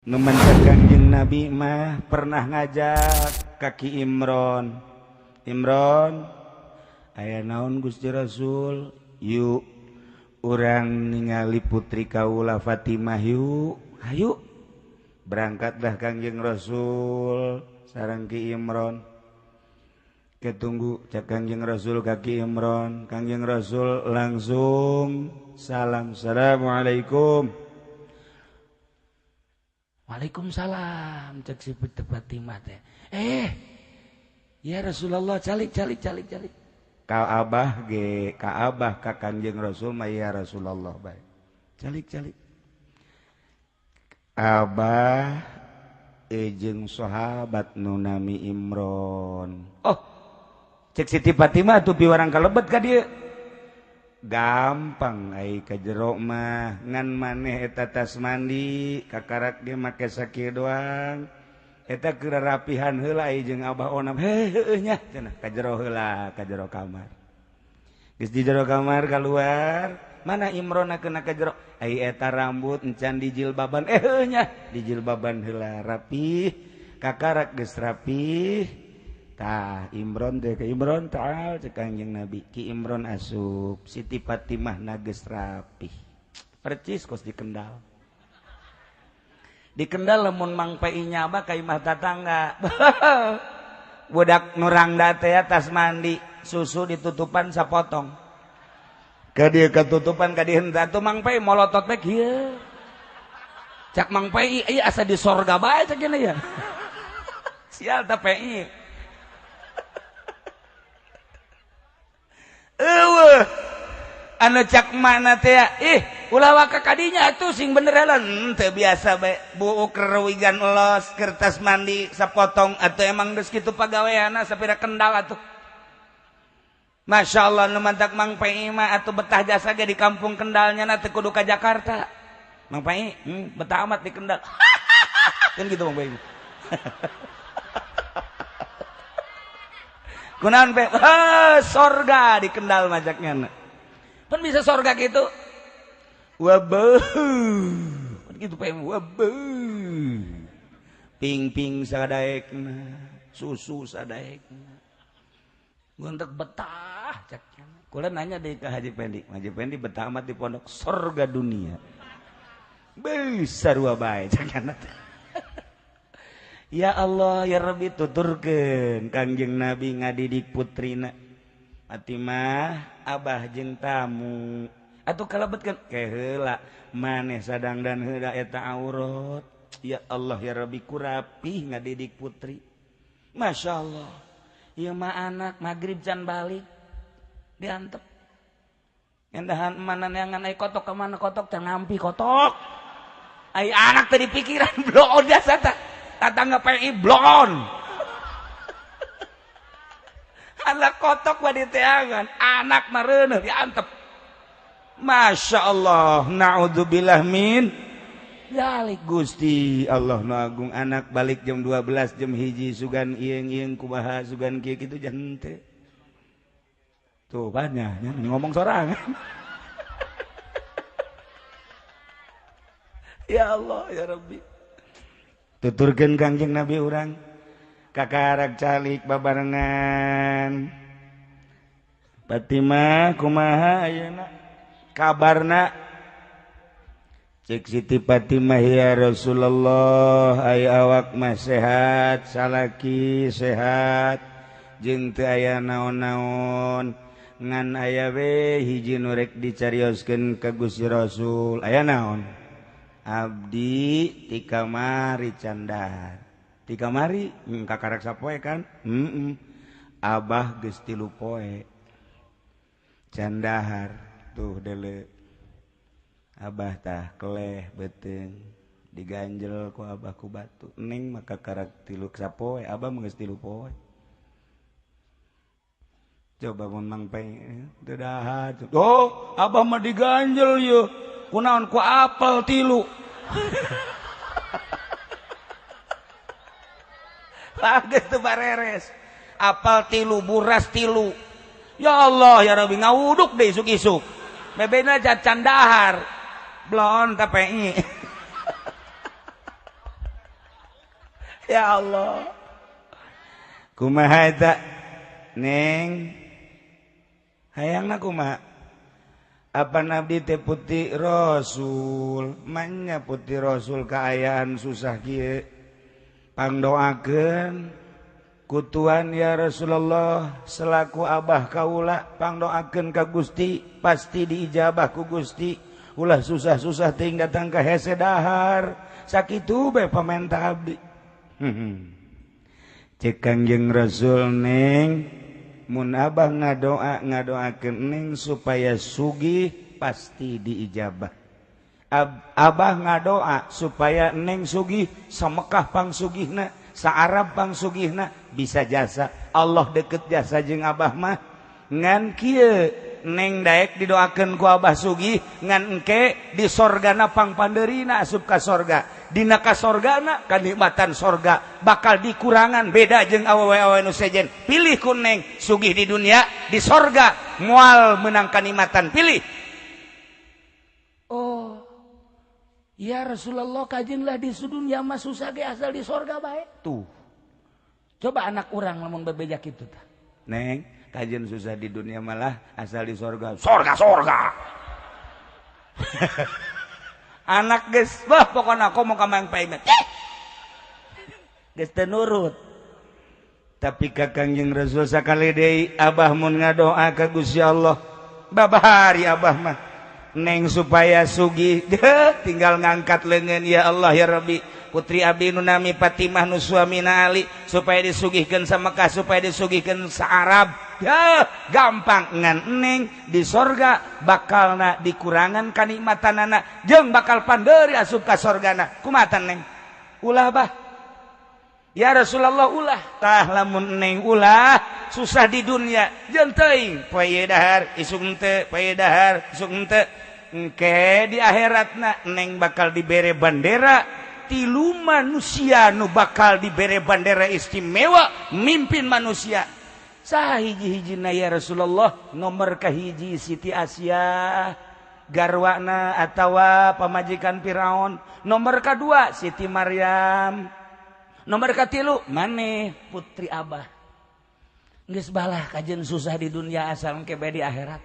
Nu matak Kangjeng Nabi mah pernah ngajak ka Ki Imron. Imron, aya naon Gusti Rasul? Yuk urang ningali putri kaula Fatimah yuk. Hayu. Berangkatlah Kangjeng Rasul sareng Ki Imron. Ketunggu cak Kangjeng Rasul ka Ki Imron. Kangjeng Rasul langsung salam, assalamualaikum. Waalaikumsalam cek si Putri Fatimah teh. Ya Rasulullah calik calik calik calik. Ka abah ge, ka abah ka Kangjeng Rasul mah ya Rasulullah bae. Calik calik. Abah jeung sahabat nu nami Imron. Oh, cek Siti Fatimah tuh piwarang kalebet ka dieu. Gampang ai ka jero mah ngan maneh eta tas mandi kakarak ge make sakieu doang. Eta keur rapihan heula ai jeung Abah Onam. Heuh nya cenah ka jero heula, ka jero kamar. Geus di jero kamar kaluar, mana Imron kena ka jero? Ai eta rambut encan dijilbaban. Heuh nya dijilbaban heula rapih, kakarak geus rapih. Tah Imron teh ke Imron ta'al cek Kangjeng Nabi. Ki Imron asup, Siti Fatimah na geus rapih. Percis kos di Kendal. Di Kendal lamun Mang Pi nyaba ka imah tatangga. Budak nu rangda teh tas mandi, susu ditutupan sapotong. Ka dieu katutupan ka dieu henteu atuh Mang Pi molotot bae kieu. Cak Mang Pi ieu asa di sorga bae cak gini ya. Sial ta Pi. Eueuh anu cak mana teh ih ulah waka kadinya atuh sing bener heula teu biasa bae buuk rewigan los kertas mandi sapotong atuh emang geus kitu pagaweanna sapira Kendal atuh. Masya Allah nu mantak Mang Pi mah atuh betah jasa ge di kampung Kendalnya na teu kudu ka Jakarta. Mang Pi betah amat di Kendal. Kan gitu Mang Pi. Kunaon pe? Sorga di Kendal majaknya. Pan bisa sorga gitu. Wabeuh. Pan gitu pe wabeuh. Ping-ping sadaekna, susu sadaekna. Gontek betah caknya. Kula nanya deh ke Haji Pendi. Haji Pendi betah amat di pondok sorga dunia. Besar sarua bae caknya. Ya Allah ya Rabbi tuturkeun Kangjeng Nabi ngadidik putrina Fatimah abah jeung tamu atuh kalebetkeun ke heula maneh sadang dan heula eta aurat. Ya Allah ya Rabbi kurapih ngadidik putri. Masya Allah ieu mah anak magrib can balik diantep endahan mana neangan ai kotok ka mana kotok can ngampi kotok ai anak teh dipikiran bloon jasa tah tatangga PI blon. Anak kotok mah diteangan, anak mah reuneuh diantep. Masya Allah, naudzubillah min dzalik. Gusti Allah nu agung anak balik jam 12 jam hiji sugan ieung-ieung kumaha sugan kieu kitu jangan teu. Tuh banyak nya ngomong sorangan. Ya Allah ya Rabbi. Tuturkeun Kangjeng Nabi urang kakarak calik babarengan. Fatimah kumaha ayeuna kabarna? Cek Siti Fatimah ya Rasulullah ai awak mah sehat, salaki sehat jeung teu aya naon-naon ngan aya we hiji nu rek dicarioskeun ka Gusti Rasul. Aya naon? Abdi ti kamari candar. Ti kamari kakarak sapoe kan? Abah geus 3 poe. Candahar tuh dele. Abah tah keleh beuteung diganjel ku abah ku batu. Neng maka kakarak 3 sapoe, abah mah geus 3 poe. Coba mun Mang Peng teu dahar. Oh, abah mah diganjel yeuh. Kunaon ku apel 3. Lagi teu bareres. Apel 3, buras 3. Ya Allah ya Rabbi ngawuduk deh isuk-isuk. Bebena candahar. Blon TPI. Ya Allah. Kumaha eta? Neng. Hayangna kumaha? Apa nabi teh putih Rasul? Manya putih Rasul kaayaan susah kieu. Pangdoakeun kutuan ya Rasulullah selaku abah kaula pangdoakeun ka Gusti pasti diijabah ku Gusti. Ulah susah-susah teuing datang ka hese dahar. Sakitu bae pamenta abdi. Cek Kangjeng Rasul neng mun abah ngadoa ngadoakeun neng supaya sugih pasti diijabah. Abah ngadoa supaya neng sugih samekah pangsugihna, sa Arab pangsugihna bisa jasa. Allah deket jasa jeung abah mah. Ngan kieu neng daek didoakeun ku abah sugih ngan engke di sorgana pangpandeurina asup ka sorga. Dina ka sorgana kanikmatan sorga bakal dikurangan beda jeung awewe-awewe nu sejen. Pilih ku neng sugih di dunia di sorga moal menang kanikmatan pilih. Oh ya Rasulullah kajinlah di dunia mah susah ge asal di sorga bae. Tuh coba anak urang lamun bebeja kitu tah. Neng kajian susah di dunia malah asal di sorga. Sorga sorga. Anak geus bah pokona aku mau ka Mang Paimet. Geus teu nurut. Tapi ka Kangjeng Rasul sakali deui abah mun ngadoa ka Gusti Allah. Babahari abah mah neng supaya sugih tinggal ngangkat leungeun ya Allah ya Rabbi. Putri abdi nu nami Fatimah nu suamina Ali supaya disugihkeun sa Mekah supaya disugihkeun sa Arab. Ya, gampang ngan neng di sorga bakalna dikurangan kanikmatanana jeung bakal pandeuri asup ka sorgana. Kumaha neng? Ulah bah. Ya Rasulullah ulah. Tah lamun neng ulah susah di dunia jeung teuing poe dahar isuk henteu, poe dahar isuk henteu. Engke di akhiratna neng bakal dibere bandera tilu manusia nu bakal dibere bandera istimewa mimpin manusia. Saha hiji-hijina ya Rasulullah? Nomor kahiji Siti Asia garwana atawa pamajikan Firaun. Nomor kadua Siti Maryam. Nomor katilu maneh putri abah. Geus balah kajen susah di dunia asal engke bae di akhirat.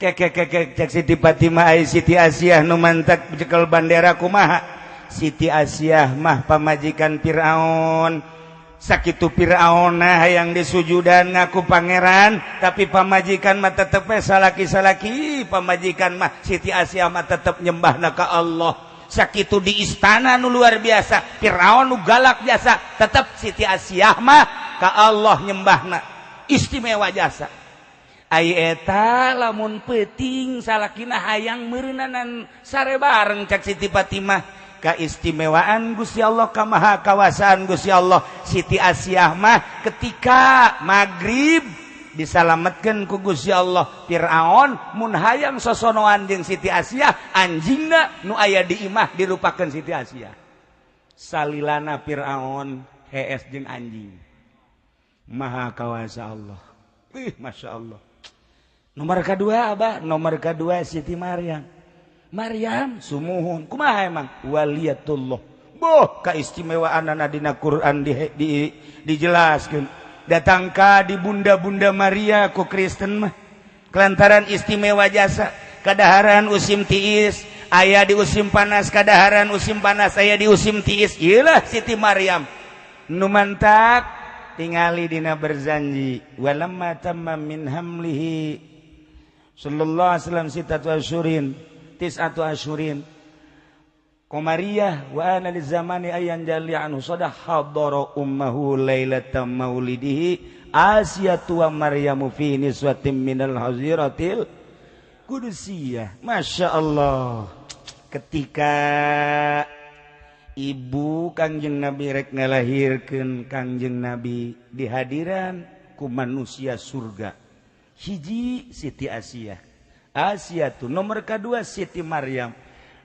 Keke keke cek Siti Fatimah ai Siti Asiah nu mantak cekel bandera kumaha? Siti Asiah mah pamajikan Firaun. Sakitu Firaunna hayang disujudan ngaku pangeran, tapi pamajikan mah tetep we salaki-salaki, pamajikan mah Siti Asiah mah tetep nyembahna ka Allah. Sakitu di istana nu luar biasa, Firaun nu galak jasa, tetep Siti Asiah mah ka Allah nyembahna. Istimewa jasa. Ai eta lamun peuting salakina hayang meureunanan sare bareng cak Siti Fatimah. Keistimewaan Gusti Allah kamaha kawasaan Gusti Allah. Siti Asiah mah ketika maghrib disalametkeun ku Gusti Allah. Firaun mun hayang sosonoan jeung Siti Asiah anjingna nu aya di imah dirupakeun Siti Asiah. Salilana Firaun hees jeung anjing. Maha kawasa Allah. Ih, Masya Allah. Nomor kedua abah, nomor kedua Siti Maryam. Maryam sumuhun kumaha emang waliyatullah. Boh kaistimewaanana dina Quran dijelaskeun. Datang ka di bunda-bunda Maria ku Kristen mah kelantaran istimewa jasa. Kadaharan usim tiis aya di usim panas, kadaharan usim panas aya di usim tiis. Ieulah Siti Maryam nu mantak tingali dina berzanji walamma tamma min hamlihi sallallahu alaihi wasallam sitatu asyurin tis'atu asyurin Qamariyah wa ana lizamani ayan jali anhu sadah hadara ummuhu lailata maulidihi Asiyatu wa Maryamu fi niswatin minal haziratil qudusiyah. Masya Allah. Ketika ibu Kangjeng Nabi rek ngalahirkeun Kangjeng Nabi di hadiran ku manusia surga. Hiji Siti Asiyah, Asiyatu nomor kedua Siti Maryam.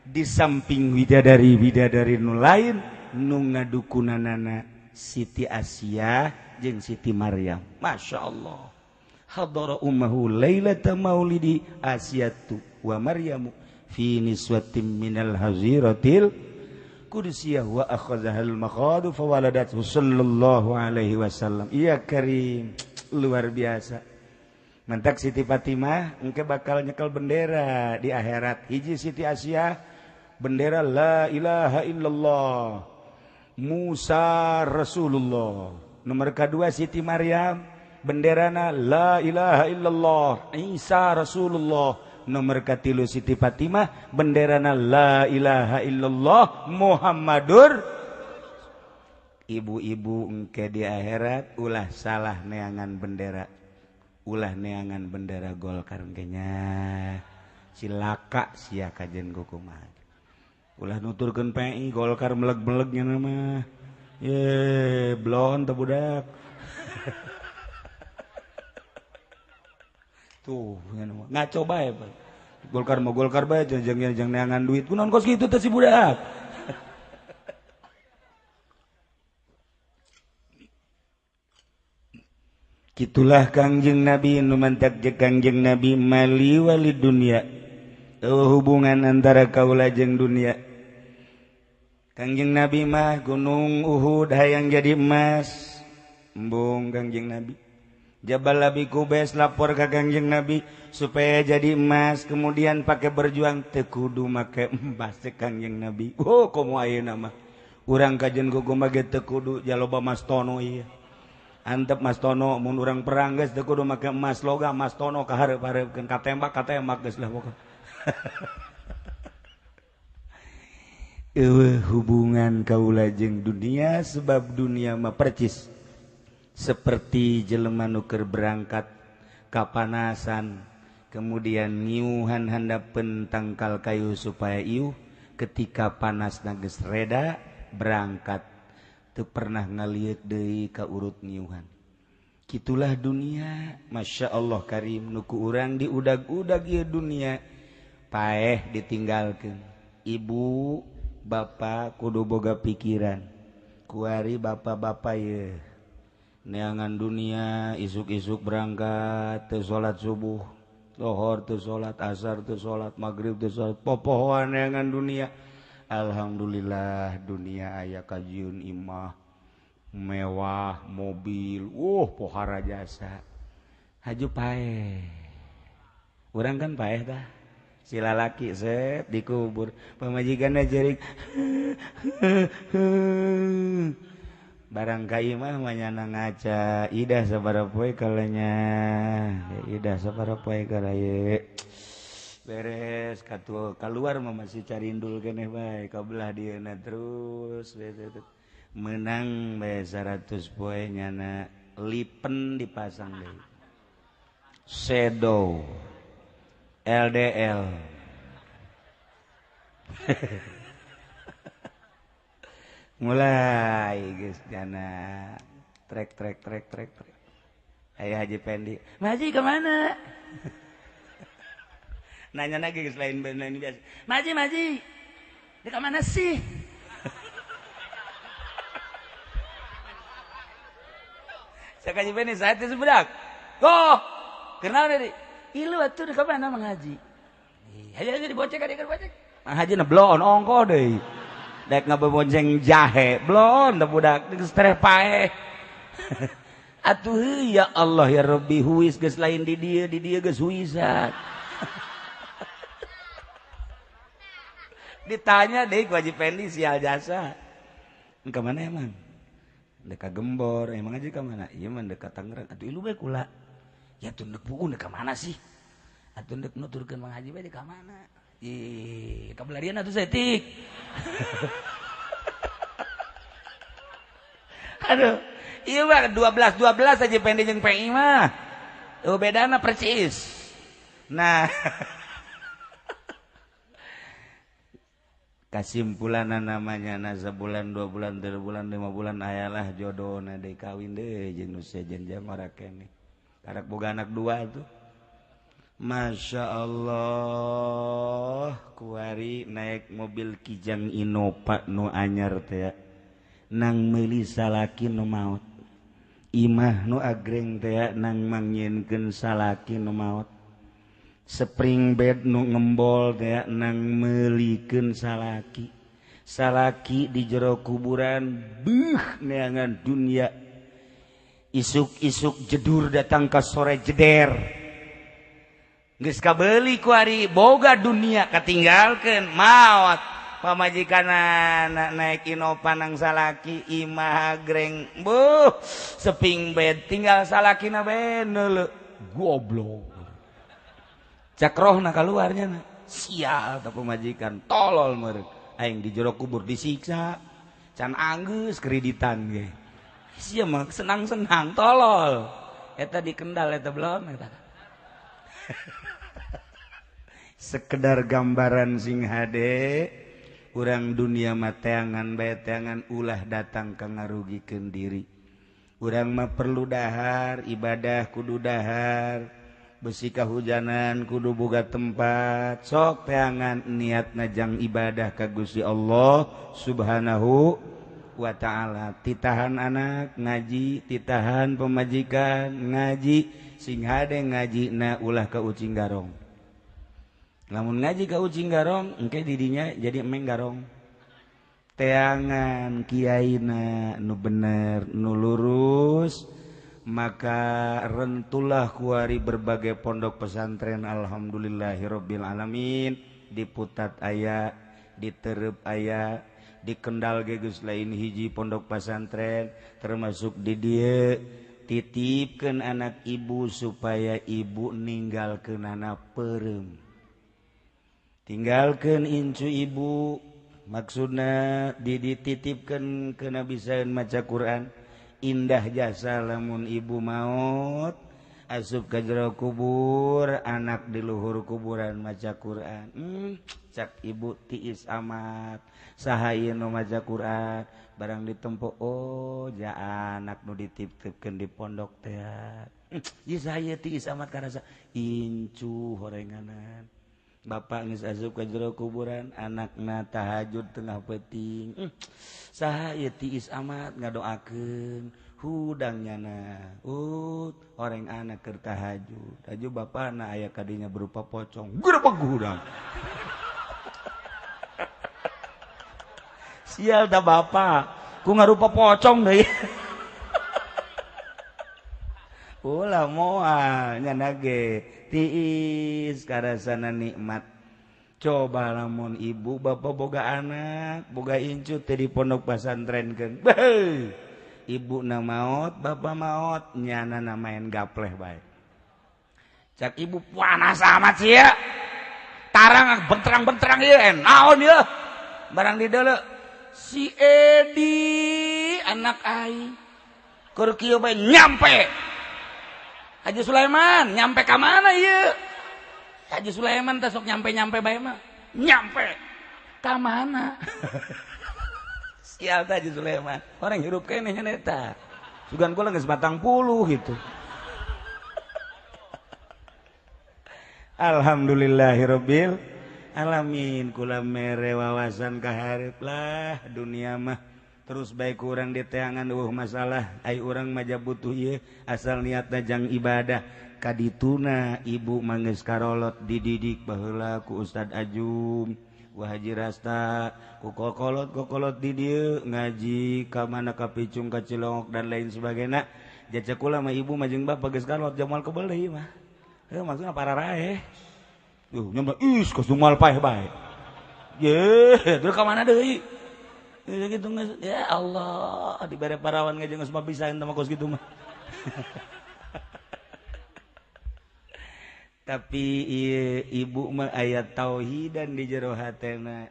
Di samping widadari-widadari nu lain nu ngadukunanana Siti Asiyah jeung Siti Maryam. Masya Allah. Hadara ummuhu lailata maulidi Asiyatu wa Maryamu fi niswatin minal haziratil Qudsiyah wa akhadhal makhadu fawaladathu sallallahu alaihi wasallam. Iya karim, luar biasa. Mentak Siti Fatimah engke bakal nyekel bendera di akhirat. Hiji Siti Asia bendera la ilaha illallah Musa Rasulullah. Nomor kedua Siti Maryam benderana la ilaha illallah Isa Rasulullah. Nomor katilu Siti Fatimah benderana la ilaha illallah Muhammadur. Ibu-ibu engke di akhirat ulah salah neangan bendera, ulah neangan bendera Golkar engke nya cilaka sia kajen kukumaha. Ulah nuturkeun PI Golkar meleg-melegnya mah ye blon teh budak. Tuh ngaco bae Golkar mau Golkar bae jeung neangan duit kunaon kos kitu teh si budak. Kitulah Kangjeng Nabi nu mantak jeung Kangjeng Nabi mali wali dunia. Hubungan antara kaula jeung dunia. Kangjeng Nabi mah gunung Uhud hayang jadi emas. Embung Kangjeng Nabi. Jabal Abi Kubes lapor ke Kangjeng Nabi supaya jadi emas, kemudian pakai berjuang teu kudu make emas teh Kangjeng Nabi. Oh, komo ayeuna mah. Urang kajen kumaha ge teu kudu jaloba Mas Tono ieu. Antep Mas Tono mun urang perang geus teu kudu make emas logam Mas Tono ka hareup-hareupeun katembak geus lah pokok. Eueuh hubungan kaula jeung dunia sebab dunia mah percis seperti jelema nu keur berangkat kapanasan kemudian ngiuhan handapeun tangkal kayu supaya iuh, ketika panas geus reda berangkat teu pernah ngalieuk deui ka urut ngiuhan. Kitulah dunia, Masya Allah karim, nu ku urang diudag-udag ieu dunia paeh ditinggalkeun. Ibu bapak kudu boga pikiran kuari bapak-bapak ye neangan dunia isuk-isuk berangkat teu salat subuh, lohor teu salat, asar teu salat, maghrib teu salat, popohoan neangan dunia. Alhamdulillah dunia aya kajieun imah mewah, mobil, pohara jasa. Haju paeh. Urang kan paeh tah. Si lalaki set dikubur, pamajikanna jerik. Barang ka imah manyana ngaca, idah sabaraha poe kalanya, idah sabaraha poe kalaye. Beres katuh keluar mah masih carindul keneh bae kabelah dieuna terus menang bae 100 poe nyana lipen dipasang deui. Shadow LDL. Mulai geus jana trek trek trek trek trek. Aya Haji Pendi, "Maji kemana?" Nanya lagi geus lain lain biasa. "Maji, Maji. Di mana sih?" Saya Haji Pendi, saya teh sebudak. "Goh, kenal deui. Ilu atuh di mana Mang Haji?" Haji haji dibocek ka bocek. Mang Haji na bloon ongkoh deui. Dek ngabebonceng jahe, blon teh budak geus tereh paeh. Atuh ya Allah ya Rabbi huis geus lain di dieu geus huisan. Ditanya deui ku Haji Pendi sial jasa. Ka mana emang? Dek ka Gembor, emang aja ka mana? Ieu mah dek ka Tangerang. Atuh ilu bae kula. Ya tuh ndek buku ndek ka mana sih? Atuh ndek nuturkeun Mang Haji bae di ka mana? Ih, kabelarian atuh setik. Aduh, ieu mah 12 12 aja pendek jeung PI mah. Eueuh bedana percis. Nah, kasimpulanna namanya na sebulan, 2 bulan, 3 bulan, 5 bulan ayalah jodohna deui kawin deui jeung nu sejen jam ora keneh. Karak boga anak 2 tuh. Masya Allah, kuari naik mobil Kijang Innova nu anyar teh nang meuli salaki nu maot. Imah nu agreng teh nang mangyenkeun salaki nu maot. Spring bed nu ngembol teh nang meulikeun salaki. Salaki di jero kuburan beuh neangan dunia. Isuk-isuk jedur datang ke sore jeder. Geus kabeuli ku ari boga dunia katinggalkeun maot. Pamajikan anak naik Innova nang salaki imah greng buh seping bed tinggal salakina bae neuleu goblok. Cak rohna kaluarnya na. Sial ta pamajikan tolol meureun. Aing di jero kubur disiksa can anggeus kreditan ge. Sia mah senang-senang tolol. Eta di Kendal eta belum eta. Sekedar gambaran sing hade urang dunia mah teangan bae teangan ulah datang ka ngarugikeun diri. Urang mah perlu dahar, ibadah kudu dahar, besi kahujanan kudu boga tempat. Sok teangan niat najang ibadah ka Gusti Allah Subhanahu wa ta'ala. Titahan anak ngaji, titahan pemajikan ngaji, sing hade ngaji na ulah ka ucing garong. Lamun ngaji ka ucing garong engke didinya jadi emeng garong. Teangan kiaina nu bener nu lurus, maka rentulah kuari berbagai pondok pesantren. Alhamdulillahirabbil alamin. Di Putat aya, di Terep aya, di Kendal ge geus lain hiji pondok pesantren, termasuk di dieu. Titipkeun anak ibu supaya ibu ninggalkeunana peureum. Tinggalkeun incu ibu, maksudna dititipkeun keuna bisaeun maca Quran. Indah jasa lamun ibu maot asup ka jero kubur, anak di luhur kuburan maca Quran. Cak ibu tiis amat saha ieu nu maca Quran, barang ditempo oh ja anak nu dititipkeun di pondok teh. Ieu saha ieu tiis amat karasa incu horenganan. Bapak geus asup ka jero kuburan, anakna tahajud tengah peuting. Saha ieu tiis amat ngadoakeun hudang nyana. Oreng anak keur tahajud. Aju bapana aya kadinya berupa pocong. Gerebeg hudang. Sial da bapak, ku ngarupa pocong deui. Ulah moal nyana ge tiis karasana nikmat. Coba lamun ibu bapak boga anak, boga incu teh di pondok pasantrenkeun. Beuh. Ibu na maot, bapak maot, nyana na main gapleh bae. Cak ibu panas amat sih ya. Tarang benterang-benterang ieu naon ieu. Barang di deuleu si Edi anak aing. Keur kieu bae nyampe. Haji Sulaiman nyampe ka mana ieu? Haji Sulaiman teh sok nyampe-nyampe bae mah. Nyampe ka mana? Sial teh Haji Sulaiman. Orang hirup keneh nya eta. Sugan kula geus 40 gitu. Alhamdulillahirabbil alamin. Kula mere wawasan ka hareup lah dunia mah. Terus baik kurang di teangan eueuh masalah, ai urang mah butuh ieu asal niatna jang ibadah. Kadituna ibu manggeus karolot dididik baheula ku Ustad Ajum, ku Haji Rasta, ku kokolot-kokolot di dieu ngaji ka mana ka Picung ka Cilongok dan lain sebagainya. Jajak kula mah ibu mah jeung bapak geus karolot jamal kebel deui mah. Heuh maksudna pararaeh. Duh nyampe ih geus jumal paeh bae. Ye, terus ka mana deui? Gitu ya Allah, dibere parawan ge jeung geus mah pisahin teh mah kos kitu mah. Tapi ibu mah aya tauhidan di jero hatena.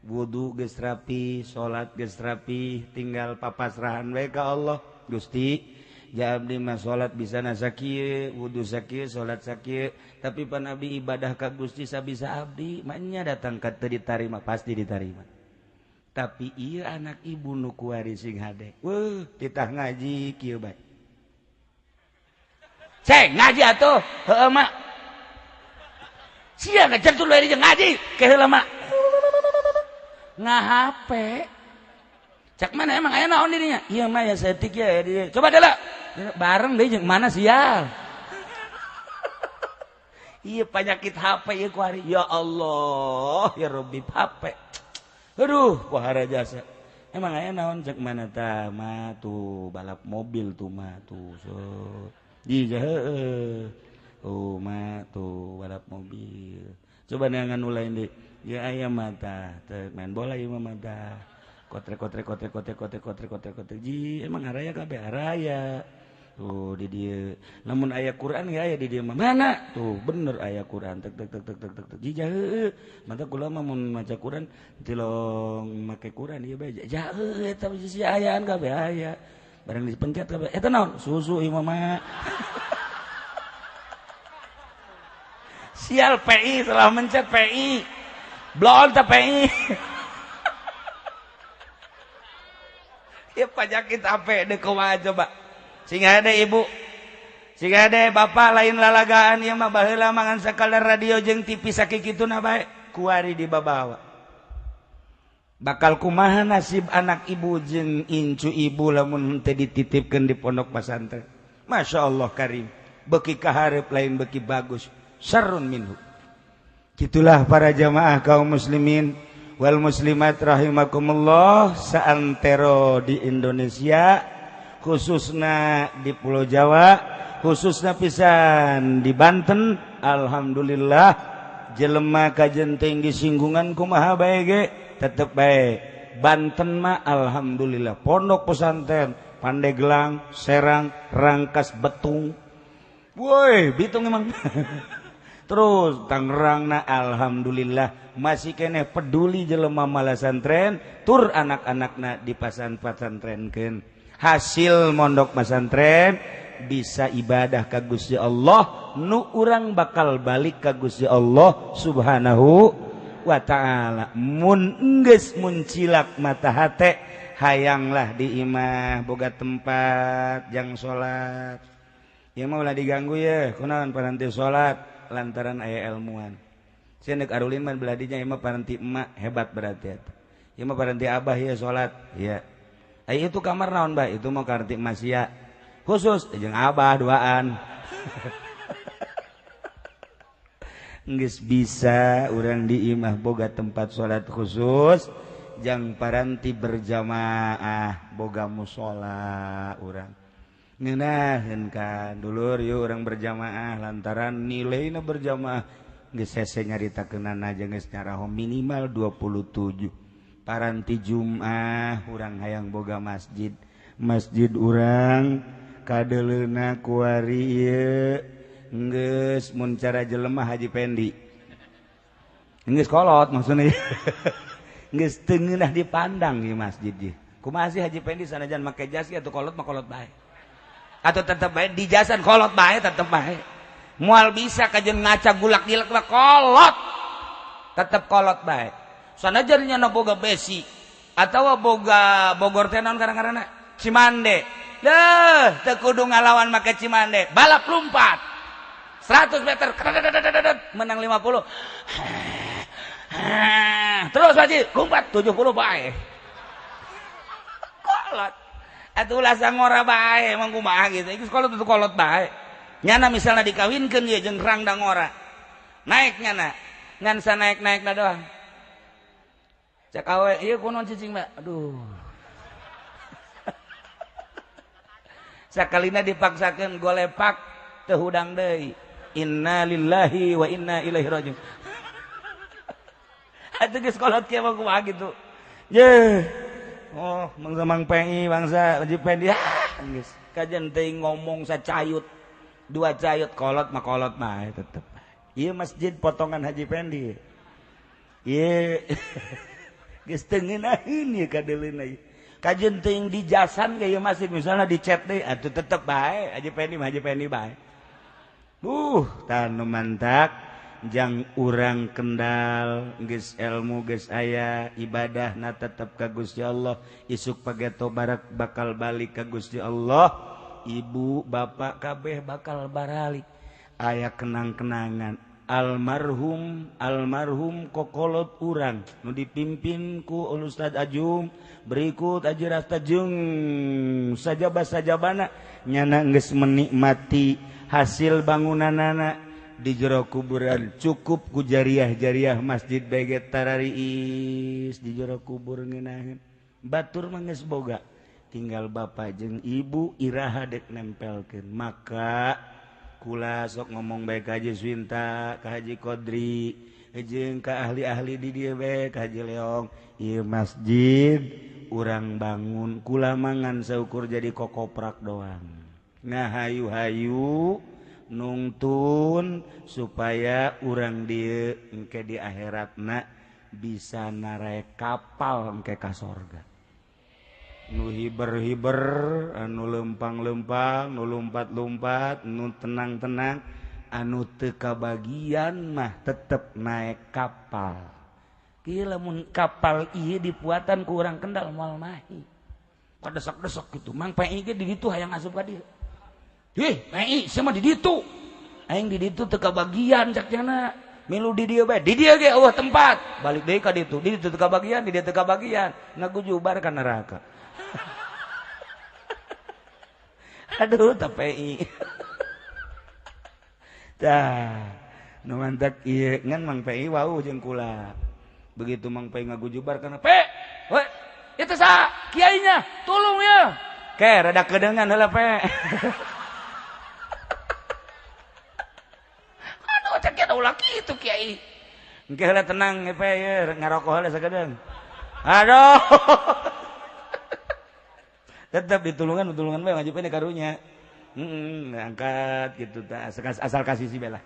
Wudu geus rapi, salat geus rapi, tinggal papasrahan we ka Allah. Gusti, ja abdi mah salat bisa sakieu, wudu sakieu, salat sakieu, tapi pan abdi ibadah ka Gusti sabisa abdi, mah nya datang ka teu ditarima, pasti ditarima. Tapi iya anak ibu nu kuari sing hade. Weuh, titah ngaji kieu bae. Ceng ngaji atuh, heueuh mak. Sia ngajar tuh lari jeung ngaji, ke heula mak. Ngahape. Cak mana emang aya naon dirinya? Iya mah ya setik ya dia. Coba dela. Bareng deui jeung mana sial. Iya penyakit HP ieu kuari. Ya Allah, ya Rabbi HP. Aduh, pohara jasa. Emang aya naon cek mana tah mah tuh balap mobil tuh mah tuh. So. Di heeh. Oh mah tuh balap mobil. Coba neangan nu lain deui. Ya aya mah tah, main bola ieu mah tah. Kotrek kotrek kotrek kotrek kotrek kotrek kotrek kotrek. Ji, emang haraya kabeh haraya. Tuh di dieu. Lamun aya Quran ge aya di dieu mah. Mana? Tuh bener aya Quran. Tek tek tek tek tek tek. Ji heueuh. Mata kula mah mun maca Quran tilong make Quran ieu bae. Ja heueuh eta si ayaan kabeh aya. Barang dipencet kabeh. Eta naon? Susu ieu mah. Sial PI salah mencet PI. Blon teh PI. Ya pajakit ape deui kumaha coba. Sing ada ibu, sing ada bapak lain lalagaan ieu mah baheula mangan sakadar radio jeung TV sakikituna bae kuari dibabawa. Bakal kumaha nasib anak ibu jeung incu ibu lamun teu dititipkeun di pondok pesantren. Masya Allah karim, beuki kahareup lain beuki bagus, syarrun minhu. Kitulah para jamaah kaum muslimin wal muslimat rahimakumullah saantero di Indonesia, khususna di Pulau Jawa, khususna pisan di Banten. Alhamdulillah jelema kajen tinggi singgungan kumaha bae ge tetep bae Banten mah alhamdulillah pondok pesantren Pandeglang, Serang, Rangkas, Betung, woi Bitung emang. Terus Tangerang na alhamdulillah masih keneh peduli jelema malasantren tur anak-anakna di pasantrenkeun. Hasil mondok pesantren bisa ibadah ka Gusti Allah, nu urang bakal balik ka Gusti Allah Subhanahu wa ta'ala. Mun enggeus muncilak mata hate hayanglah di imah boga tempat jang salat. Ieu mah ulah diganggu ye, kunaon paranti salat lantaran aya ilmuan. Sia neuk arulin mah beladinya ieu mah paranti emak hebat berarti eta. Ieu mah paranti abah ieu salat, ieu. Ai itu kamar naon bah? Itu mah karti masia khusus jeung abah duaan. Geus bisa urang di imah boga tempat salat khusus jang paranti berjamaah boga musala urang. Ngeunaheun kan dulur yeuh urang berjamaah lantaran nilaina berjamaah geus hese nyaritakeunana jeung geus nyaraho minimal 27. Paranti Jum'ah urang hayang boga masjid. Masjid urang kadeleuna kuari ieu geus mun cara jelema Haji Pendi. Geus kolot maksudna. Geus teu ngeunah dipandang ieu masjid ieu. Kumaha sih Haji Pendi sanajan make jas ge atuh kolot mah kolot bae. Atau tetep bae di jasan kolot bae tetep bae. Moal bisa kajeun ngaca gulak-gilek mah kolot. Tetep kolot bae. Sanajan nyana boga besi atawa boga Bogor teh naon karang-karana Cimande. Deuh, teu kudu ngalawan make Cimande. Balap lompat. 100 meter menang 50. Terus Haji lompat 70 bae. Kolot. Atuh ulah sangora bae emang kumaha gitu. Ieu kolot tuh kolot bae. Nyana misalna dikawinkeun ieu jeung rangda ngora. Naik nyana. Ngan sanaek-naekna doang. Cek awe, iya kunon cicing mbak, aduh. Sakalina dipaksakan golepak teu hudang deui. Inna lillahi wa inna ilaihi rajiun. Atuh geus kolot kieu mah kumaha kitu. Yeuh. Oh, mangsa Mang PI bangsa Haji Pendi. Ah, geus kajen teuing ngomong sacayut. Dua cayut kolot mah tetep. Ieu masjid potongan Haji Pendi. Ieu geus teu ngeunaheun ieu kadeuleuna ieu. Kajeun teuing di jasan ge ieu masjid misalna dicet deui atuh tetep bae Haji Pendi mah Haji Pendi bae. Tah nu mantak jang urang Kendal geus ilmu geus aya ibadahna tetep ka Gusti Allah isuk pageto barak bakal balik ka Gusti Allah ibu bapak kabeh bakal baralik aya kenang-kenangan almarhum almarhum kokolot urang nu dipimpin ku Ustaz Ajum berikut Aji Rasta jeung sajaba-sajabana nyana geus menikmati hasil bangunanana di jero kuburan cukup ku jariah-jariah masjid bae tarariis di jero kubur ngeunaheun. Batur mah geus boga, tinggal bapak jeung ibu iraha dek nempelkeun. Maka kula sok ngomong bae ka Haji Swinta, ka Haji Qodri, jeung ka ahli-ahli di dieu bae, ka Haji Leong, ieu masjid urang bangun kula mangan saukur jadi kokoprak doang. Ngahayu-hayu nungtun supaya urang dieu engke di akhiratna bisa naraek kapal engke ka sorga. Nu hiber-hiber, anu lempang-lempang, nu lumpat-lumpat, nu tenang-tenang, anu teu kabagian mah tetep naik kapal. Kieu lamun kapal ieu dipuatan ku urang Kendal moal mahi. Kadesek-desek gitu. Mang PI ge di ditu hayang asup ka dieu. Hih, PI sia mah di ditu. Aing di ditu teu kabagian cak cenah. Milu di dieu bae. Di dieu ge eueuh tempat. Balik deui ka ditu. Di ditu teu kabagian, di dieu teu kabagian. Ngagujubar ka neraka. Aduh, teh PI. Tah, nu mantak ieu ngan Mang PI wau jeung kula. Begitu Mang PI ngagujubar kana, "Pe, we, itu sa kiainya, tulung ya." Ke rada kedengan heula, Pe. Aduh, cek kieu ulah kitu kiai. Engke heula tenang Pe ye, ngarokok heula sakedeung. Aduh. Tetap ditulungan, ditulungan bae maju pene karunya. Angkat gitu ta, asal kasih si bela.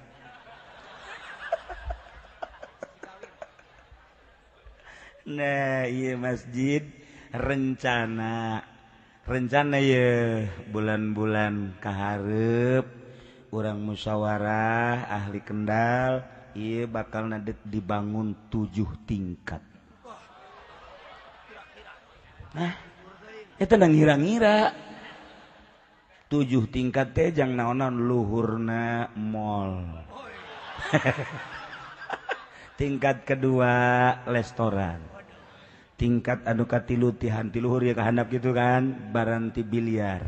Nah, iya masjid rencana ya bulan-bulan kaharep urang musyawarah ahli Kendal iya bakal nadek dibangun 7 tingkat. Nah, itu ngira-ngira 7 tingkat teh jang naonan luhurna mall. Tingkat kedua restoran. Tingkat anu katilu tihan tiluhur ya kahandap gitu kan baranti biliar.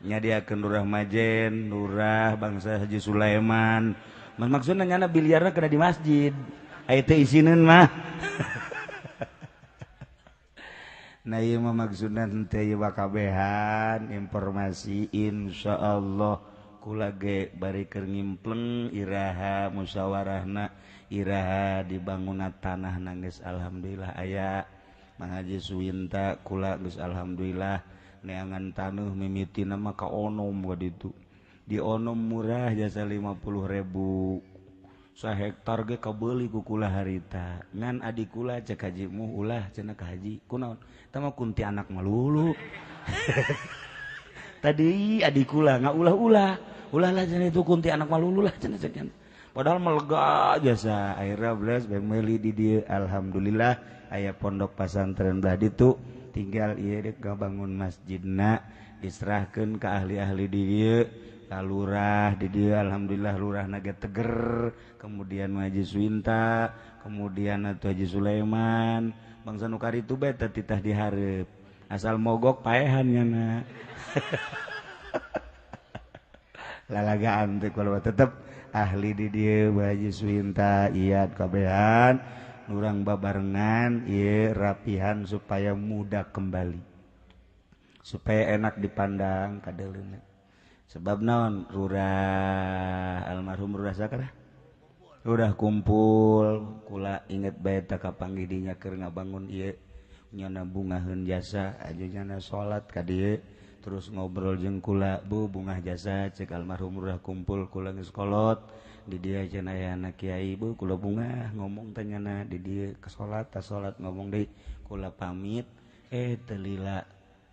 Nyadiakeun lurah Majen, lurah bangsa Haji Sulaiman. Maksudna nyana biliarna kena di masjid. Aya teh isineun mah. Nah ieu mah maksudna teh ieu kabehan informasi insyaallah kula ge bari keur ngimpleng iraha musyawarahna iraha dibangunna tanah geus alhamdulillah aya Mang Haji Suwinta kula geus alhamdulillah neangan taneuh mimitina mah ka onom ka ditu di onom murah jasa 50.000 sahektar ge kabeuli ku kula harita ngan adi kula cek haji muh ulah cenah ka haji kunaon tah mah kunti anak malulu. Tadi adi kula ngaulah-ulah ulah lah cenah itu kunti anak malulu lah cenah cek padahal melega jasa akhirnya belas meuli di dieu alhamdulillah aya pondok pasantren belah ditu tinggal ieu deuk ngabangun masjidna diserahkeun ka ahli-ahli di dieu ka lurah di dieu alhamdulillah lurah naga teger kemudian Haji Suwinta kemudian atuh Haji Sulaiman bangsa nu karitu bae teh titah dihareup asal mogok paehan nyana. Lalagaan teh kalau tetep ahli di dieu Haji Suwinta iat kabehan urang babarengan ieu rapihan supaya mudah kembali supaya enak dipandang kadeuleuna. Sebab naon rurah almarhum rurah sakara rurah kumpul kula inget bae ta kapanggih dinya keur ngabangun ieu nyana bungaheun jasa aja nyana salat ka dieu terus ngobrol jeung kula bu bungah jasa cek almarhum rurah kumpul kula geus kolot di dieu cenah aya anak kiai bu kula bungah ngomong teh nyana di dieu ke salat ta salat ngomong deui kula pamit teu lila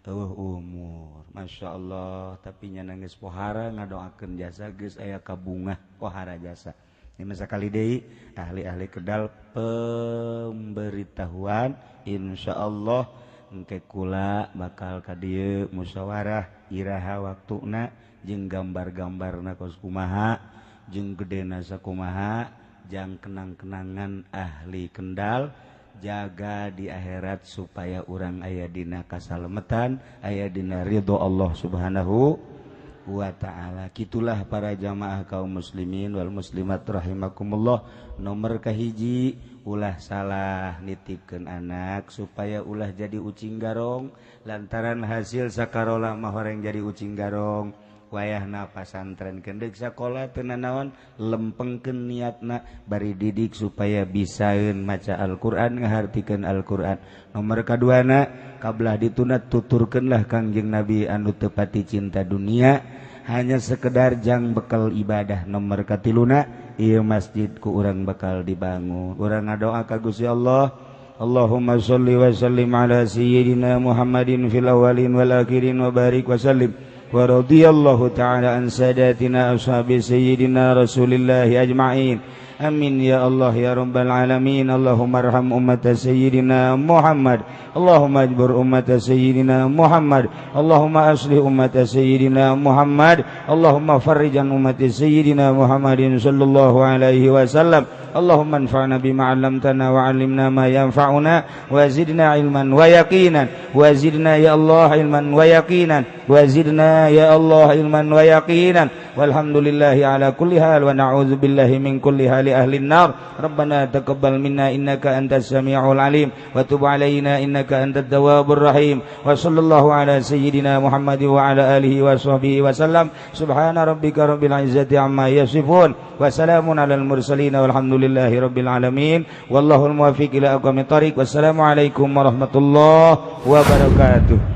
eueuh umur Masya Allah tapi nya nangis pohara ngadoakeun jasa geus aya kabungah pohara jasa ini masa kali deui ahli-ahli Kedal pemberitahuan insyaallah engke kula bakal ka dieu musyawarah iraha waktuna jeung gambar-gambarna kos kumaha jeung gedena sakumaha jang kenang-kenangan ahli Kendal jaga di akhirat supaya urang aya dina kasalametan aya dina ridho Allah Subhanahu Wa ta'ala. Kitulah para jamaah kaum muslimin wal muslimat rahimakumullah. Nomor kahiji, ulah salah nitipkeun anak supaya ulah jadi ucing garong, lantaran hasil sakarola mah horeng jadi ucing garong. Wayahna pasantren kendek, sekolah teu nanaon, lempengkeun niatna bari didik supaya bisaeun maca Al-Qur'an, ngahartikeun Al-Qur'an. Nomor kaduana, kabelah dituna tuturkeunlah Kangjeng Nabi anu teu pati cinta dunia, hanya sekedar jang bekal ibadah. Nomor katiluna, ieu masjid ku urang bakal dibangun. Urang ngadoa ka Gusti Allah. Allahumma sholli wa sallim ala sayyidina Muhammadin fil awwalin wal akhirin wa barik wa sallim. Wa radhiyallahu ta'ala an sadatina ashabi sayyidina Rasulillah ajma'in. Amin ya Allah ya rabbal alamin. Allahumma arham ummat sayyidina Muhammad. Allahumma ajbur ummat sayyidina Muhammad. Allahumma aslih ummat sayyidina Muhammad. Allahumma farrijan ummat sayyidina Muhammadin sallallahu alaihi wasallam. Allahumma anfa'na bima 'allamtana wa 'allimna ma yanfa'una wa zidna ilman wa yaqinan, wa zidna ya Allah ilman wa yaqinan, wa zidna ya Allah ilman wa yaqinan. Walhamdulillahi ala kulli hal wa na'udzu billahi min kulli hali ahli nar. Rabbana taqabbal minna innaka antas samiul alim wa tub alaina innaka antat tawwabur rahim. Wa sallallahu ala sayyidina Muhammad wa ala alihi wa sahbihi wa sallam. Subhana rabbika rabbil izzati amma yasifun wa salamun alal mursalin walhamdulillahi rabbil alamin. Wallahul muwaffiq ila aqwamit thariq. Wassalamu alaikum warahmatullahi wabarakatuh.